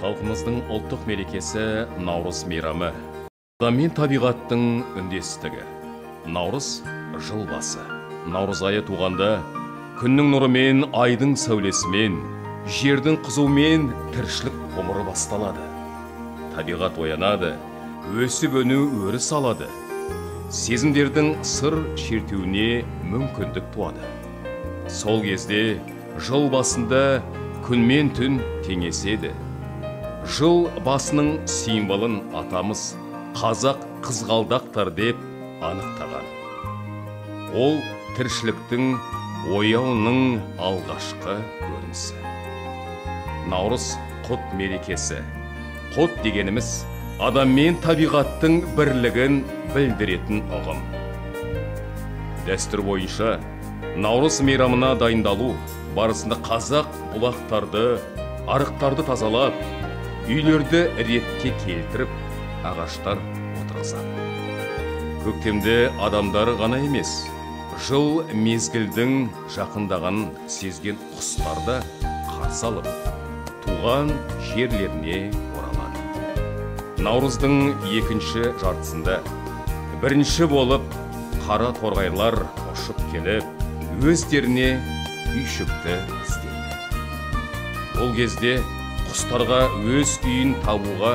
Халқымыздың ұлттық мерекесі Наурыз мейрамы. Адам мен табиғаттың үндестігі. Наурыз жыл басы. Наурыз айы туғанда күннің нұрымен, айдың сәулесімен, жердің қызуымен тіршілік ғұмыры басталады. Табиғат оянады, өсіп өну өріс алады. Сезімдердің сыр шертуіне мүмкіндік туады. Сол кезде жыл басында күн мен түн теңеседі. Жыл басының символын атамыз қазақ қызғалдақтар деп анықтаған. Ол тіршіліктің ояуының алғашқы көрінісі. Наурыз құт мерекесі. Құт дегеніміз адам мен табиғаттың бірлігін білдіретін ұғым. Дәстүр бойынша Наурыз мейрамына дайындалу барысында қазақ бұлақтарды, арықтарды тазалап, үйлерді ретке келтіріп, ағаштар отырғызады. Көктемде адамдар ғана емес, жыл мезгілдің жақындағанын сезген құстар да қарсы алып, туған жерлеріне оралады. Наурыздың екінші жартысында бірінші болып қара торғайлар ұшып келіп, өздеріне үйшікті іздейді. Ол кезде құстарға өз үйін табуға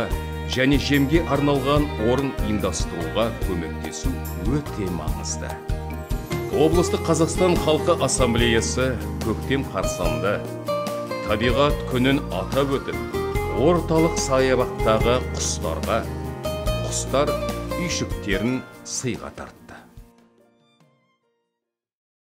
және жемге арналған орын ұйымдастыруға көмектесу өте маңызды. Облыстық Қазақстан халқы ассамблеясы көктем қарсаңында табиғат күнін атап өтіп, орталық саябақтағы құстарға құстар үйшіктерін сыйға тартты.